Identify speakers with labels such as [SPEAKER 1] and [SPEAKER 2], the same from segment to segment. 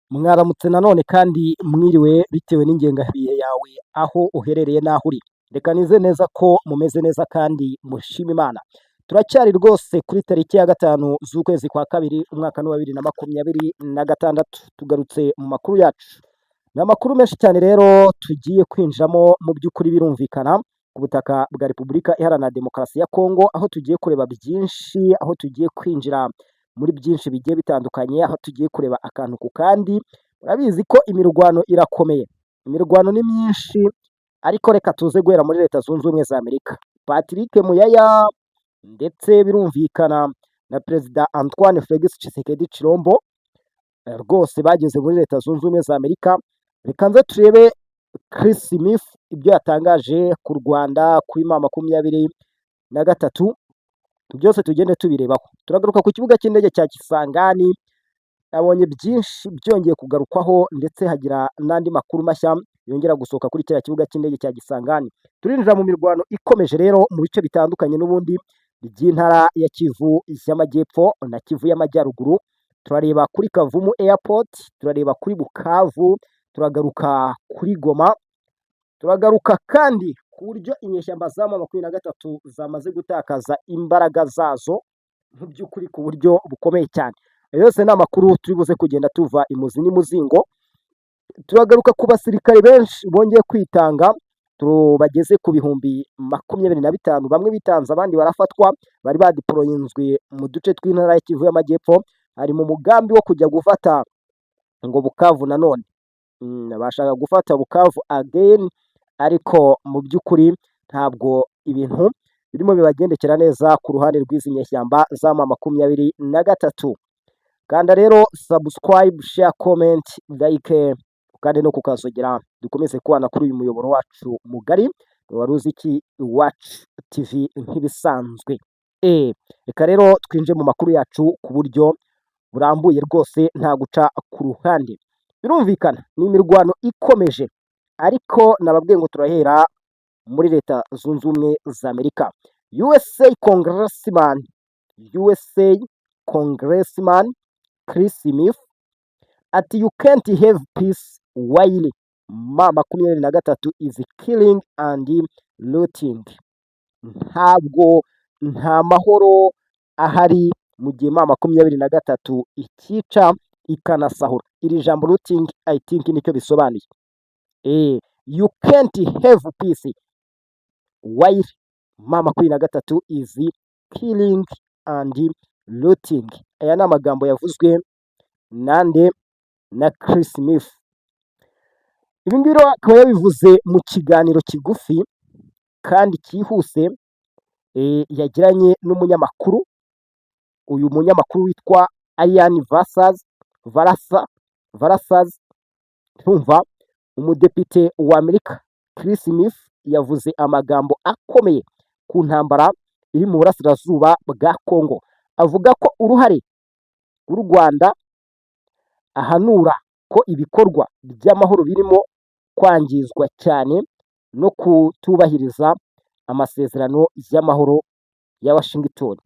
[SPEAKER 1] Mwaramutse nanone kandi mwiriwe, bitewe n'ingengabihe yawe, aho uherereye n'aho uri. Reka nizere neza ko mumeze neza kandi mushima Imana. Turacyari rwose kuri tariki ya 5 z'ukwezi kwa kabiri, umwaka wa 2026. Tugarutse mu makuru yacu. Ni amakuru menshi cyane rero tugiye kwinjiramo. Mu by'ukuri birumvikana, ku butaka bwa Repubulika Iharanira Demokarasi ya Kongo, aho tugiye kureba byinshi, aho tugiye kwinjira muri byinshi bigiye bitandukanye, aho tugiye kureba akantu ku kandi. Murabizi ko imirwano irakomeye, imirwano ni myinshi, ariko reka tuze guhera muri Leta Zunze Ubumwe za Amerika. Patrick Muyaya ndetse birumvikana na Perezida Antoine Felix Tshisekedi Tshilombo rwose bageze muri Leta Zunze Ubumwe za Amerika. Reka nze turebe Chris Smith ibyo yatangaje ku Rwanda, kuri M23, byose tugende tubirebaho. Turagaruka ku kibuga cy'indege cya Kisangani, nabonye byinshi byongeye kugarukwaho, ndetse hagira n'andi makuru mashya yongera gusohoka kuri kiriya kibuga cy'indege cya Kisangani. Turinjira mu mirwano ikomeje rero mu bice bitandukanye n'ubundi by'intara ya Kivu y'Amajyepfo na Kivu y'Amajyaruguru. Turareba kuri Kavumu Airport, turareba kuri Bukavu, turagaruka kuri Goma, turagaruka kandi ku buryo inyeshyamba za M23 zamaze gutakaza imbaraga zazo mu by'ukuri ku buryo bukomeye cyane. Ayo yose ni amakuru turi buze kugenda tuva imuzi n'imuzingo. Turagaruka ku basirikare benshi bongeye kwitanga, bageze ku 25,000. Bamwe bitanze, abandi barafatwa, bari badeployinzwe mu duce tw'intara ya Kivu y'Amajyepfo, hari mu mugambi wo kujya gufata ngo Bukavu nanone. Bashaka gufata Bukavu again, ariko mu by'ukuri ntabwo ibintu birimo bibagendekera neza ku ruhande rw'izi nyeshyamba za M23. Kanda rero subscribe, share, comment, like kandi no kukazogera, dukomeze kubana kuri uyu muyoboro wacu mugari wari uzi iki, Iwacu TV, nk'ibisanzwe. Reka rero twinjire mu makuru yacu ku buryo burambuye rwose, nta guca ku ruhande. Birumvikana ni imirwano ikomeje, ariko nababwiye ngo turahera muri Leta Zunze Ubumwe za Amerika. USA Congressman Chris Smith ati: "You can't have peace while M23 is killing and looting." Ntabwo nta mahoro ahari mu gihe M23 ikica ikanasahura. Iri jambo looting, I think nicyo bisobanuye. You can't have peace while M23 is killing and looting. Aya ni amagambo yavuzwe nande? Na Chris Smith. Ibi ngibi rero akaba yabivuze mu kiganiro kigufi kandi cyihuse yagiranye n'umunyamakuru, uyu munyamakuru witwa Ariane Vasas Varasa Varasaz. Ntumva umudepite wa Amerika Chris Smith yavuze amagambo akomeye ku ntambara iri mu burasirazuba bwa Congo, avuga ko uruhare rw'u Rwanda, ahanura ko ibikorwa by'amahoro birimo kwangizwa cyane no kutubahiriza amasezerano y'amahoro ya Washington.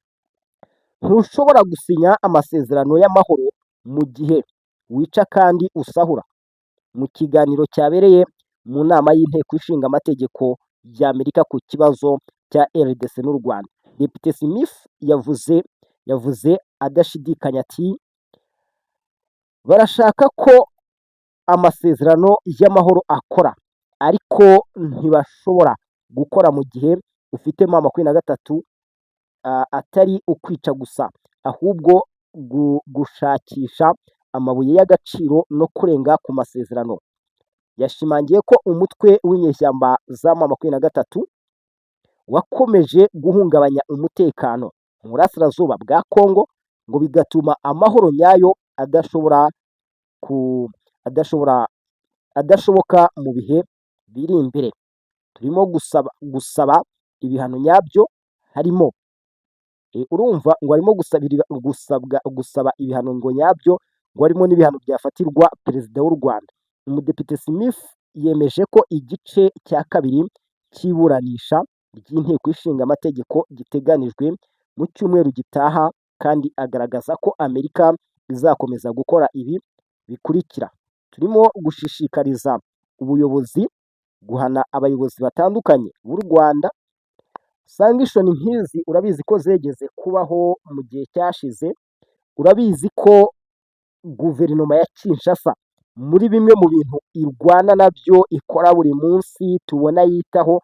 [SPEAKER 1] Ntushobora gusinya amasezerano y'amahoro mu gihe wica kandi usahura. Mu kiganiro cyabereye mu nama y'Inteko Ishinga Amategeko y'Amerika ku kibazo cya RDC n'u Rwanda, Depite Smith yavuze adashidikanya ati: "Barashaka ko amasezerano y'amahoro akora, ariko ntibashobora gukora mu gihe ufite M23, atari ukwica gusa, ahubwo gushakisha amabuye y'agaciro no kurenga ku masezerano." Yashimangiye ko umutwe w'inyeshyamba za M23 wakomeje guhungabanya umutekano mu burasirazuba bwa Kongo, ngo bigatuma amahoro nyayo adashobora adashoboka mu bihe biri imbere. Turimo gusaba ibihano nyabyo harimo, urumva ngo harimo gusaba ibihano ngo nyabyo, ngo harimo n'ibihano byafatirwa perezida w'u Rwanda. Umudepite Smith yemeje ko igice cya kabiri cy'iburanisha ry'Inteko Ishinga Amategeko giteganijwe mu cyumweru gitaha, kandi agaragaza ko Amerika izakomeza gukora ibi bikurikira: turimo gushishikariza ubuyobozi guhana abayobozi batandukanye b'u Rwanda. Sanction nk'izi urabizi ko zegeze kubaho mu gihe cyashize. Urabizi ko guverinoma ya Kinshasa muri bimwe mu bintu irwana nabyo, ikora buri munsi, tubona yitaho,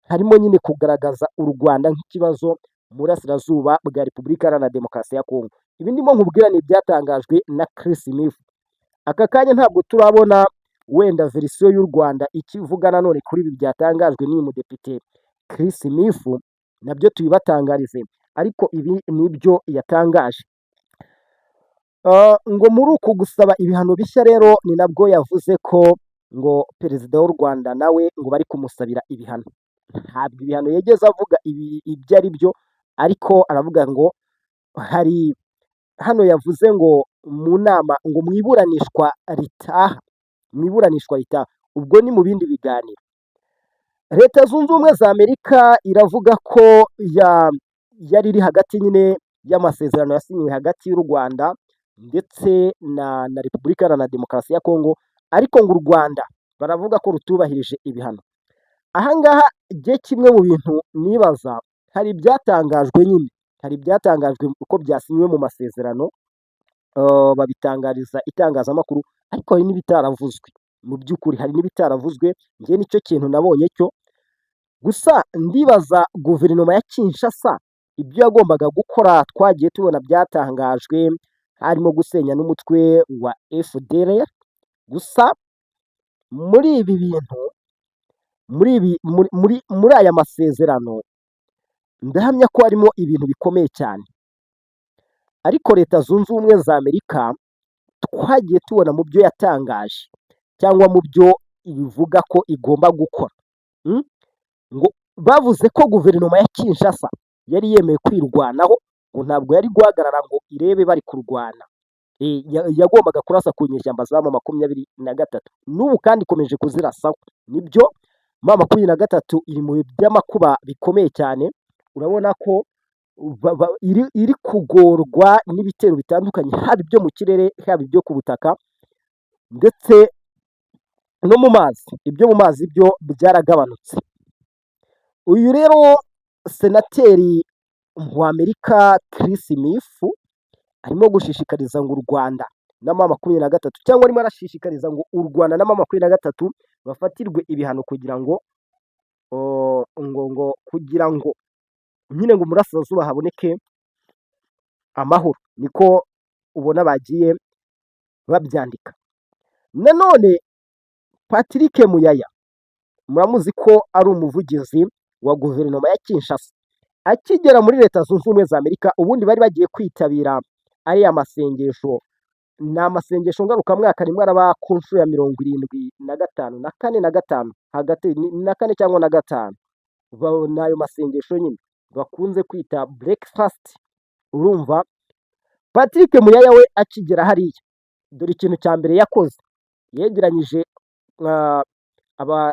[SPEAKER 1] harimo nyine kugaragaza u Rwanda nk'ikibazo mu burasirazuba bwa Repubulika Iharanira Demokarasi ya Kongo. Ibi ndimo nkubwira ni ibyatangajwe na Chris Smith. Aka kanya ntabwo turabona wenda version y'u Rwanda ikivuga nanone kuri ibi byatangajwe n'uyu mudepite Chris Smith, nabyo tubibatangarize, ariko ibi nibyo yatangaje. Ngo muri uku gusaba ibihano bishya rero, ni nabwo yavuze ko ngo perezida w'u Rwanda nawe ngo bari kumusabira ibihano. Ntabwo ibihano yigeze avuga ibi ibyo ari byo, ariko aravuga ngo hari hano yavuze ngo mu nama, ngo mu iburanishwa ritaha, mu iburanishwa ritaha, ubwo ni mu bindi biganiro. Leta Zunze Ubumwe za Amerika iravuga ko yari iri hagati nyine y'amasezerano yasinyiwe hagati y'u Rwanda ndetse na Repubulika Iharanira Demokarasi ya Kongo, ariko ngo u Rwanda baravuga ko rutubahirije ibihano. Ahangaha jye kimwe mu bintu nibaza, hari ibyatangajwe nyine, hari ibyatangajwe uko byasinyiwe mu masezerano, babitangariza itangazamakuru, ariko hari n'ibitaravuzwe. Mu by'ukuri hari n'ibitaravuzwe, njye nicyo kintu nabonye cyo. Gusa ndibaza guverinoma ya Kinshasa ibyo yagombaga gukora twagiye tubona byatangajwe, harimo gusenya n'umutwe wa FDLR. Gusa muri ibi bintu, muri ibi muri aya masezerano, ndahamya ko harimo ibintu bikomeye cyane. Ariko Leta Zunze Ubumwe za Amerika twagiye tubona mu byo yatangaje cyangwa mu byo ivuga ko igomba gukora, ngo bavuze ko guverinoma ya Kinshasa yari yemeye kwirwanaho, ngo ntabwo yari guhagarara ngo irebe bari kurwana. Yagombaga kurasa ku nyeshyamba za M23, n'ubu kandi ikomeje kuzirasaho. Nibyo, M23 iri mu bihe by'amakuba bikomeye cyane. Urabona ko iri kugorwa n'ibitero bitandukanye, haba ibyo mu kirere, haba ibyo ku butaka, ndetse no mu mazi. Ibyo mu mazi byo byaragabanutse. Uyu rero senateri w'Amerika Chris Smith arimo gushishikariza ngo u Rwanda na M23, cyangwa arimo arashishikariza ngo u Rwanda na M23 bafatirwe ibihano kugira ngo ngo kugira ngo nyine ngo umurasirazuba haboneke amahoro, niko ubona bagiye babyandika. Nanone Patrick Muyaya, muramuzi ko ari umuvugizi wa guverinoma ya Kinshasa, akigera muri Leta Zunze Ubumwe za Amerika, ubundi bari bagiye kwitabira ariya masengesho. Ni amasengesho ngarukamwaka, rimwe araba ku nshuro ya 75 na kane na gatanu, hagati na kane cyangwa na gatanu. Ni ayo masengesho nyine bakunze kwita breakfast. Urumva Patrick Muyaya we akigera hariya, dore ikintu cya mbere yakoze: yegeranyije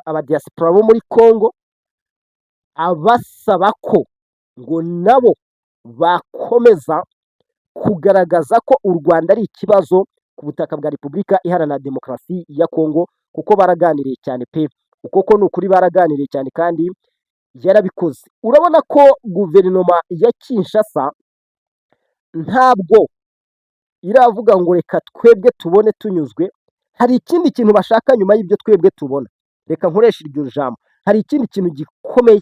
[SPEAKER 1] abadiaspora bo muri Congo, abasaba ko ngo nabo bakomeza kugaragaza ko u Rwanda ari ikibazo ku butaka bwa Repubulika Iharanira Demokarasi ya Kongo, kuko baraganiriye cyane pe. Uko ko ni ukuri, baraganiriye cyane kandi yarabikoze. Urabona ko guverinoma ya Kinshasa ntabwo iravuga ngo reka twebwe tubone tunyuzwe. Hari ikindi kintu bashaka nyuma y'ibyo twebwe tubona. Reka nkoreshe iryo jambo, hari ikindi kintu gikomeye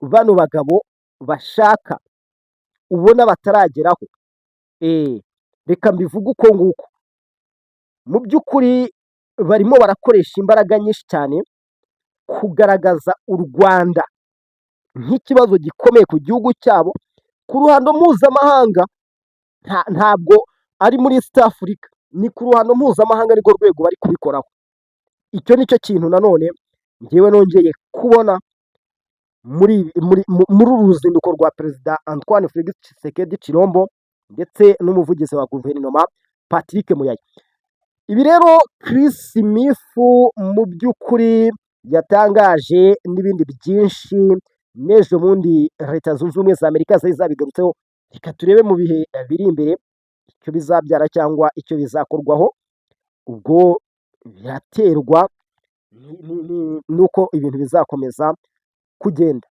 [SPEAKER 1] bano bagabo bashaka ubona batarageraho. Reka mbivuge uko nguko. Mu by'ukuri barimo barakoresha imbaraga nyinshi cyane kugaragaza u Rwanda nk'ikibazo gikomeye ku gihugu cyabo ku ruhando mpuzamahanga. Ntabwo ari muri East Africa, ni ku ruhando mpuzamahanga, nirwo rwego bari kubikoraho. Icyo ni cyo kintu nanone ngewe nongeye kubona muri uru ruzinduko rwa Perezida Antoine Felix Tshisekedi Tshilombo ndetse n'umuvugizi wa guverinoma Patrick Muyaya. Ibi rero Chris Smith mu by'ukuri yatangaje n'ibindi byinshi, n'ejo bundi Leta Zunze Ubumwe za Amerika zari zabigarutseho. Reka turebe mu bihe biri imbere icyo bizabyara cyangwa icyo bizakorwaho. Ubwo biraterwa n'uko ibintu bizakomeza kugenda.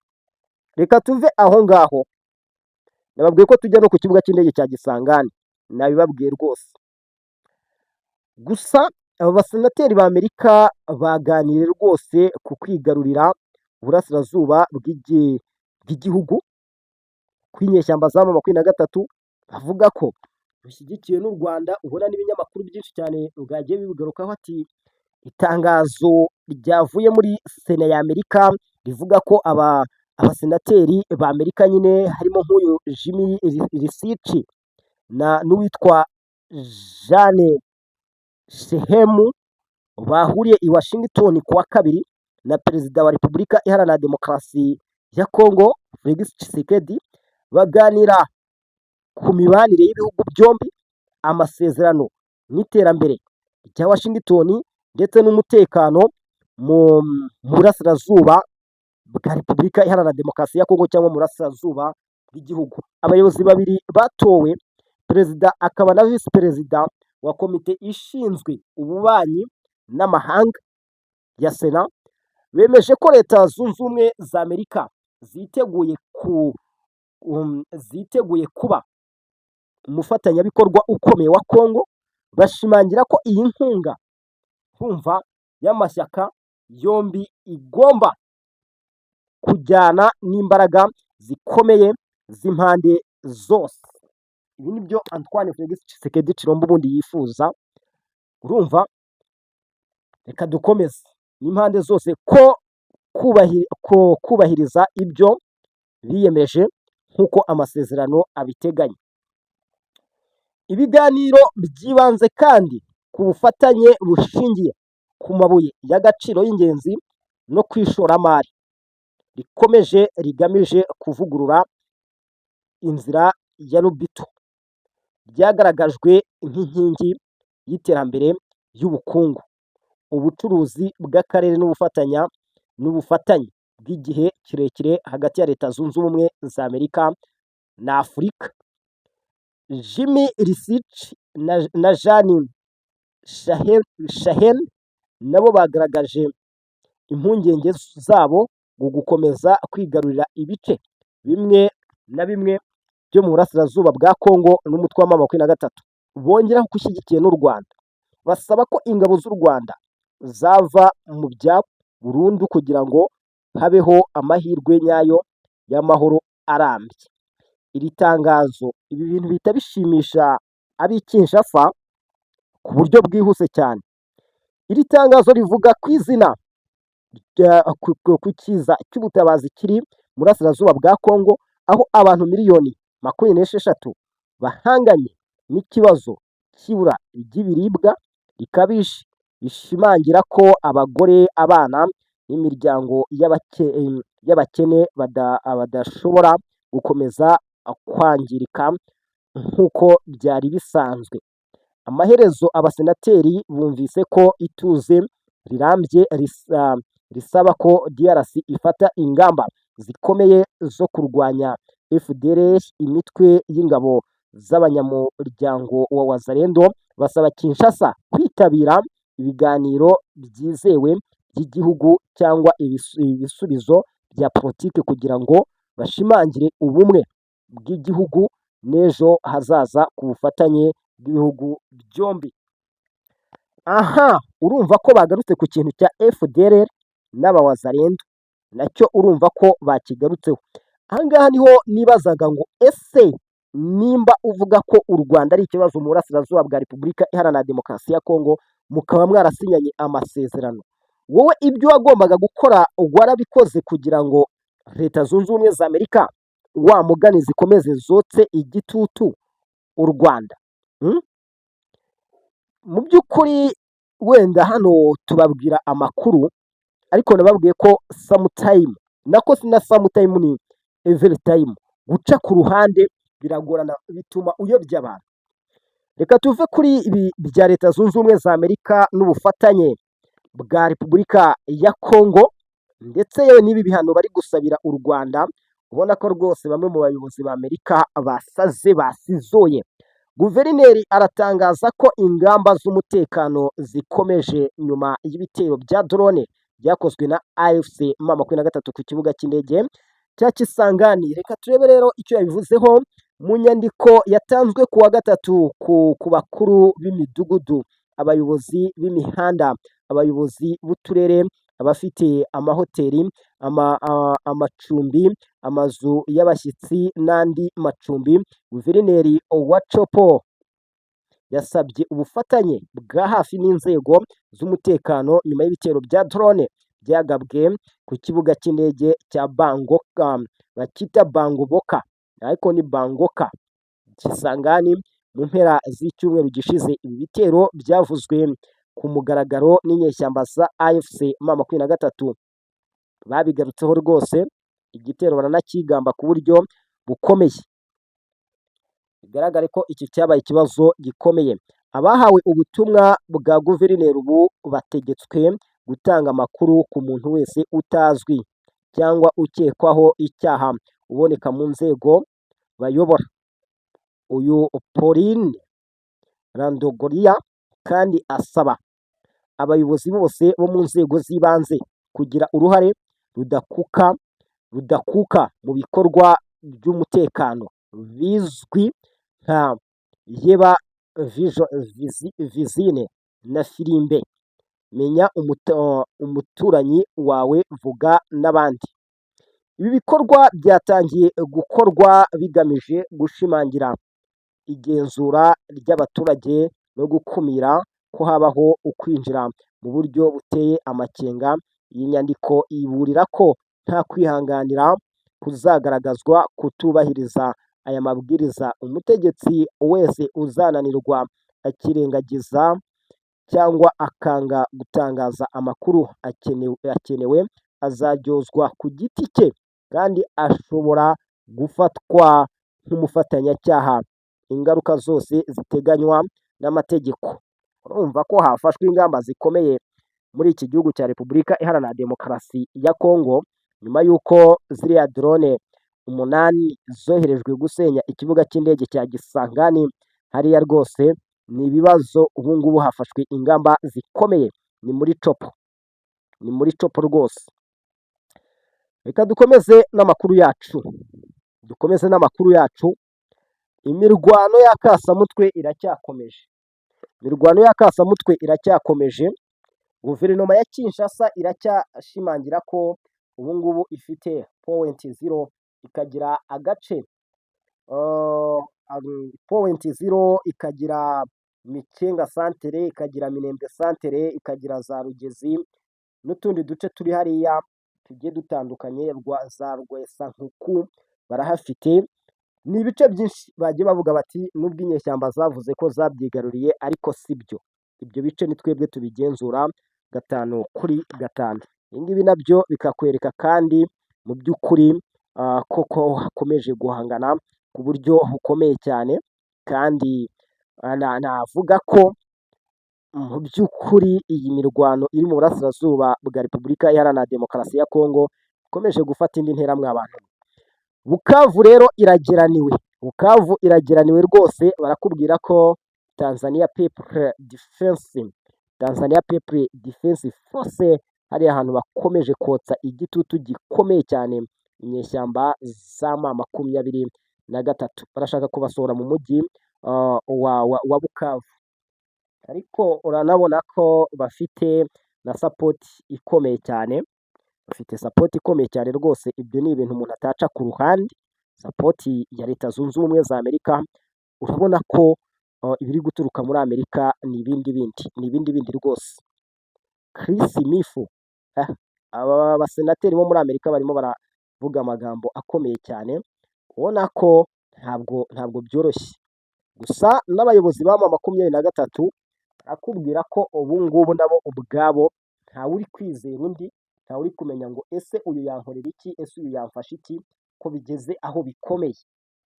[SPEAKER 1] Reka tuve aho ngaho, nababwiye ko tujya no ku kibuga cy'indege cya Kisangani, nabibabwiye rwose. Gusa aba basenateri ba Amerika baganiriye rwose ku kwigarurira uburasirazuba bw'igihugu kw'inyeshyamba za M23, bavuga ko rushyigikiwe n'u Rwanda. Ubona n'ibinyamakuru byinshi cyane bwagiye bibigarukaho, ati itangazo ryavuye muri Sena ya Amerika rivuga ko aba abasenateri ba Amerika nyine, harimo nk'uyu Jim Risch na n'uwitwa Jeanne Shaheen, bahuriye i Washington ku wa kabiri na Perezida wa Repubulika Iharanira Demokarasi ya Kongo Felix Tshisekedi, baganira ku mibanire y'ibihugu byombi, amasezerano n'iterambere rya Washington ndetse n'umutekano mu burasirazuba bwa Repubulika Iharanira Demokarasi ya Kongo cyangwa mu burasirazuba bw'igihugu. Abayobozi babiri batowe, perezida akaba na visi perezida wa komite ishinzwe ububanyi n'amahanga ya Sena, bemeje ko Leta Zunze Ubumwe za Amerika ziteguye kuba umufatanyabikorwa ukomeye wa Kongo, bashimangira ko iyi nkunga kumva y'amashyaka yombi igomba kujyana n'imbaraga zikomeye z'impande zose. Ibi ni byo Antoine Felix Tshisekedi Tshilombo ubundi yifuza. Urumva, reka dukomeze n'impande zose ko kubahiriza ibyo biyemeje nk'uko amasezerano abiteganya. Ibiganiro byibanze kandi ku bufatanye bushingiye ku mabuye y'agaciro y'ingenzi no ku ishoramari rikomeje rigamije kuvugurura inzira ya Lobito, ryagaragajwe nk'inkingi y'iterambere y'ubukungu, ubucuruzi bw'akarere n'ubufatanye bw'igihe kirekire hagati ya Leta Zunze Ubumwe za Amerika na Afurika. Jim Risch na Jeanne Shaheen nabo bagaragaje impungenge zabo mu gukomeza kwigarurira ibice bimwe na bimwe byo mu burasirazuba bwa Kongo n'umutwe wa M23, bongeraho ko ushyigikiye n'u Rwanda, basaba ko ingabo z'u Rwanda zava mu bya burundu kugira ngo habeho amahirwe nyayo y'amahoro arambye. Iri tangazo, ibi bintu bihita bishimisha ab'i Kinshasa ku buryo bwihuse cyane. Iri tangazo rivuga ku izina ku kiza cy'ubutabazi kiri mu burasirazuba bwa Kongo, aho abantu miliyoni 26 bahanganye n'ikibazo cy'ibura ry'ibiribwa rikabije, rishimangira ko abagore, abana n'imiryango y'abakene badashobora gukomeza kwangirika nk'uko byari bisanzwe. Amaherezo abasenateri bumvise ko ituze rirambye risaba ko DRC ifata ingamba zikomeye zo kurwanya FDLR, imitwe y'ingabo z'abanyamuryango wa Wazalendo, basaba Kinshasa kwitabira ibiganiro byizewe by'igihugu cyangwa ibisubizo bya politiki kugira ngo bashimangire ubumwe bw'igihugu n'ejo hazaza ku bufatanye bw'ibihugu byombi. Aha urumva ko bagarutse ku kintu cya FDLR n'abawazalendo, nacyo urumva ko bakigarutseho. Aha ngaha niho nibazaga ngo ese nimba uvuga ko u Rwanda ari ikibazo mu burasirazuba bwa Repubulika Iharanira Demokarasi ya Kongo, mukaba mwarasinyanye amasezerano, wowe ibyo wagombaga gukora warabikoze kugira ngo Leta Zunze Ubumwe za Amerika wa mugani zikomeze zotse igitutu u Rwanda? Mu by'ukuri wenda hano tubabwira amakuru, ariko nababwiye ko sometime, nako si na sometime, ni every time, guca ku ruhande biragorana, bituma uyobya abantu. Reka tuve kuri ibi bya Leta Zunze Ubumwe za Amerika n'ubufatanye bwa Repubulika ya Kongo, ndetse yewe n'ibi bihano bari gusabira u Rwanda, ubona ko rwose bamwe mu bayobozi ba Amerika basaze basizoye. Guverineri aratangaza ko ingamba z'umutekano zikomeje nyuma y'ibitero bya drone byakozwe na AFC M23 ku kibuga cy'indege cya Kisangani. Reka turebe rero icyo yabivuzeho mu nyandiko yatanzwe ku wa gatatu ku bakuru b'imidugudu, abayobozi b'imihanda, abayobozi b'uturere, abafite amahoteli, amacumbi, amazu y'abashyitsi n'andi macumbi. Guverineri wa Tshopo yasabye ubufatanye bwa hafi n'inzego z'umutekano nyuma y'ibitero bya drone byagabwe ku kibuga cy'indege cya Bangoka, bakita Bangoboka ariko ni Bangoka, Kisangani, mu mpera z'icyumweru gishize. Ibi bitero byavuzwe ku mugaragaro n'inyeshyamba za AFC M23, babigarutseho rwose, igitero baranakigamba ku buryo bukomeye. Bigaragare ko iki cyabaye ikibazo gikomeye. Abahawe ubutumwa bwa guverineri ubu bategetswe gutanga amakuru ku muntu wese utazwi cyangwa ukekwaho icyaha uboneka mu nzego bayobora. Uyu Pauline Randogoria kandi asaba abayobozi bose bo mu nzego z'ibanze kugira uruhare rudakuka mu bikorwa by'umutekano bizwi nka Yeba Vizine na Firimbe, menya umuturanyi wawe, vuga n'abandi. Ibi bikorwa byatangiye gukorwa bigamije gushimangira igenzura ry'abaturage no gukumira ko habaho ukwinjira mu buryo buteye amakenga. Iyi nyandiko iburira ko nta kwihanganira kuzagaragazwa kutubahiriza aya mabwiriza. Umutegetsi wese uzananirwa, akirengagiza cyangwa akanga gutangaza amakuru akenewe azaryozwa ku giti cye kandi ashobora gufatwa nk'umufatanyacyaha, ingaruka zose ziteganywa n'amategeko. Urumva ko hafashwe ingamba zikomeye muri iki gihugu cya Repubulika Iharanira Demokarasi ya Kongo nyuma y'uko ziriya drone 8 zoherejwe gusenya ikibuga cy'indege cya Kisangani. Hariya rwose ni ibibazo, ubu ngubu hafashwe ingamba zikomeye. Ni muri Tshopo, ni muri Tshopo rwose. Reka dukomeze n'amakuru yacu, dukomeze n'amakuru yacu. Imirwano y'akasamutwe iracyakomeje, imirwano y'akasamutwe iracyakomeje. Guverinoma ya Kinshasa iracyashimangira ko ubu ngubu ifite Point Zero, ikagira agace Point Zero, ikagira Mikenga santere, ikagira Minembwe santere, ikagira za Rugezi n'utundi duce turi hariya tugiye dutandukanye, za Rwesankuku barahafite. Ni ibice byinshi bagiye bavuga bati nubwo inyeshyamba zavuze ko zabyigaruriye, ariko si byo, ibyo bice ni twebwe tubigenzura 5 kuri 5. Ibi ngibi nabyo bikakwereka kandi mu by'ukuri koko hakomeje guhangana ku buryo bukomeye cyane. Kandi navuga ko mu by'ukuri iyi mirwano iri mu burasirazuba bwa Repubulika Iharanira Demokarasi ya Kongo ikomeje gufata indi ntera mwabantu. Bukavu rero irageraniwe, Bukavu irageraniwe rwose. Barakubwira ko Tanzania People Defense Force hariya hantu bakomeje kotsa igitutu gikomeye cyane inyeshyamba za M23, barashaka kubasohora mu mujyi wa Bukavu. Ariko uranabona ko bafite na support ikomeye cyane, bafite support ikomeye cyane rwose. Ibyo ni ibintu umuntu ataca ku ruhande, support ya Leta Zunze Ubumwe za Amerika. Urabona ko ibiri guturuka muri Amerika ni ibindi bindi, ni ibindi bindi rwose. Chris Smith, aba basenateri bo muri Amerika barimo baravuga amagambo akomeye cyane, ubona ko ntabwo byoroshye. Gusa n'abayobozi ba M23 barakubwira ko ubu ngubu nabo ubwabo ntawe uri kwizera undi, ntawe uri kumenya ngo ese uyu yankorera iki, ese uyu yamfasha iki, ko bigeze aho bikomeye.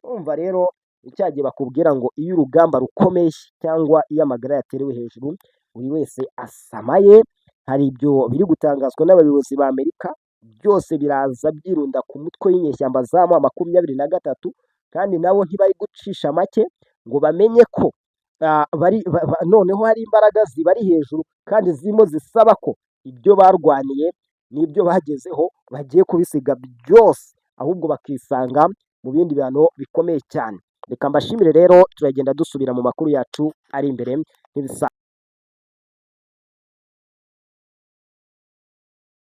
[SPEAKER 1] Urumva rero ni cya gihe bakubwira ngo iyo urugamba rukomeye cyangwa iyo amagara yaterewe hejuru, buri wese asamaye. Hari ibyo biri gutangazwa n'abayobozi ba Amerika, byose biraza byirunda ku mutwe w'inyeshyamba za M23, kandi nabo ntibari gucisha make. ngo bamenye ko bari noneho hari imbaraga zibari hejuru kandi zirimo zisaba ko ibyo barwaniye n'ibyo bagezeho bagiye kubisiga byose, ahubwo bakisanga mu bindi bihano bikomeye cyane. Reka mbashimire rero, turagenda dusubira mu makuru yacu ari imbere nk'ibisanzwe.